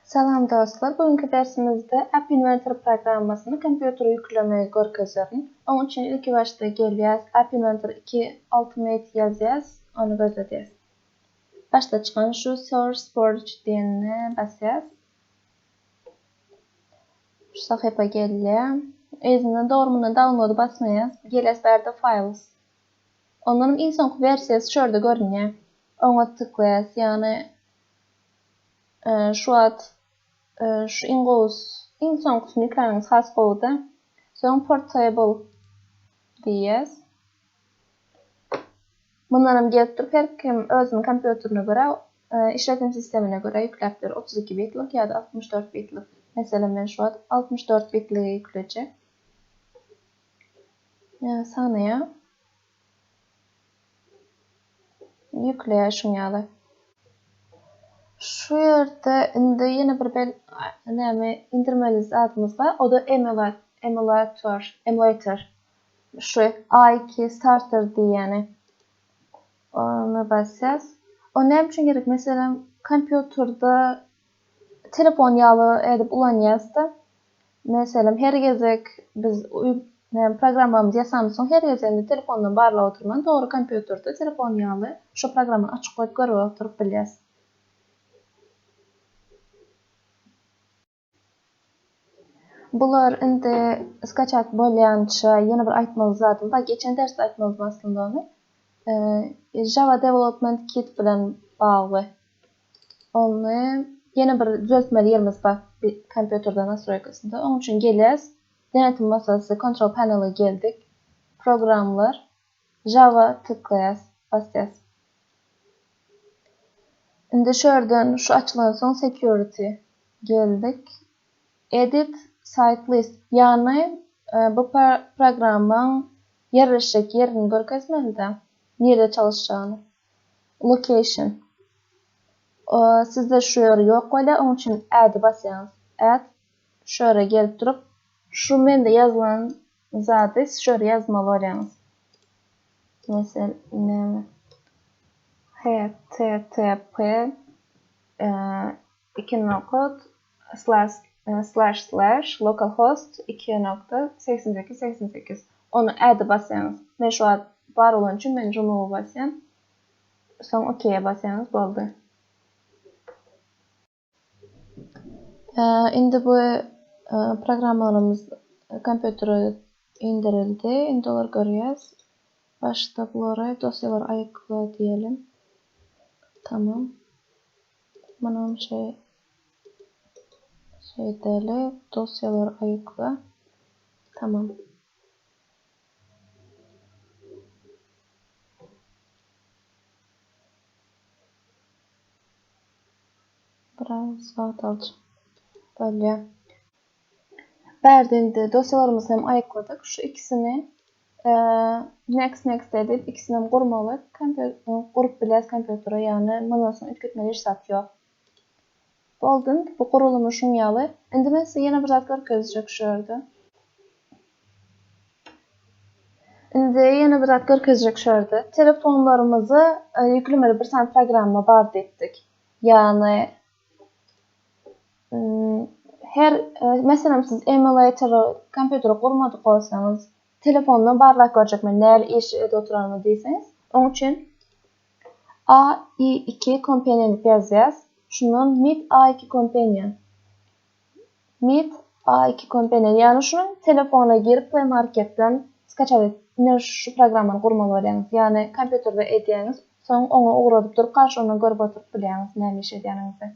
Salam dostlar, bugünki dersimizde App Inventor programmasyny kompýutere ýüklemegi görkezerin. Oň üçin ilki başda gelýäs App Inventor 2 Ultimate ýazýas, ony gözledýäs. Başda çykan şu SourceForge diýenine basýas. Şu sahypa gelýär. Yzyndan dogry mundan download basmaýas. Gelýäs bärde Files. Ondanam iň soňky wersiýasy şu ýerde görünýär. Oňa tyklaýas, ýagny Şu wagt şu iň gowusy, iň soňkusyny ýükläniňiz has gowuda. Soň portable diýýäs. Mundanam gelip durup her kim özüniň kompýuterine görä, işletim sistemine görä ýükläp biler. 32 bitlik ýa-da 64 bitlik. Meselem men şu wagt 64 bitligi ýüklejek. Ýa sanaýar. Ýükleýär şuň ýaly. Şu ýerde indi ýene bir bel näme indirmeli zadymyz bar. O-da emulator, emulator. Şu A2 starter diýýäni. Ony basýas. O näme üçin gerek? Meselem, kompýuterde telefon ýaly edip ulanýas-da. Meselem, her gezek biz näme programmamyzy ýasamyzsoň her gezeginde telefondan barlap oturman, dogry kompýuterde telefon ýaly şo programmany açyk goýup görüp oturyp bilýäs. Bular indi skaçat bolýança ýene bir aýtmaly zadym bar. Geçen dersde aýtmalydym aslynda ony. Java Development Kit bilen bagly. Ony ýene bir düzeltmeli ýerimiz bar kompýuterde nastroýkasynda. Onuň üçin gelýäs. Denetim masasy Control Panel-e geldik. Programlar, Java tyklaýas, basýas. Indi şu ýerden şu açylansoň Security geldik. Edit Site List, ýagny bu programmaň ýerleşjek ýerini görkezmeli-de, nirede çalyşjagyny. Location. Sizde şu ýer ýok bolýar, onuň üçin Add-i basýaňyz. Add şu ýere gelip durup, şu mende ýazylan zady siz şu ýere ýazmaly bolýaňyz. Mesel, näme? HTTP 2 nokat slash slash slash localhost 2 nokta 88 88 Ony add basýaňyz. Men şu wagt bar bolany üçin men remove basýan. Soň ok-e basýaňyz boldy. Indi bu programmalarymyz kompýutere indirildi. Indi olary görýäs. Başda bulary dosýalary aýykla diýelim. Tamam. Munam şeý şeýdeli dosýalary aýykla. Tamam. Biraz wagt aljak. Bolýa. Bärde indi dosýalarymyzy hem aýykladyk. Şu ikisini next next edip ikisini hem gurmaly. Gurup bilýäs kompýutere, ýagny mundan soň üýtgetmeli hiç zat ýok. Boldy indi bu gurulymy şuň ýaly. Indi men size ýene bir zat görkezjek şu ýerde. Indi ýene bir zat görkezjek şu ýerde. Telefonlarymyza ýüklemeli bir sany programma bar diýipdik. Ýagny her meselem siz emulatory kompýutere gurmadyk bolsaňyz, telefondan barlap görjek men nähili iş edip oturanymy diýseňiz, oň üçin AI2 Companion diýip ýazýas. Şundan Meet AI2 Companion. Meet AI2 Companion. Ýagny şuny telefona girip Play Marketden skaçat edip, ine şu programmany gurmaly bolýaňyz. Ýagny kompýuterde edýäňiz, soň oňa ugradyp durup garşy ondan görüp oturyp bilýäňiz näme iş edýäniňizi.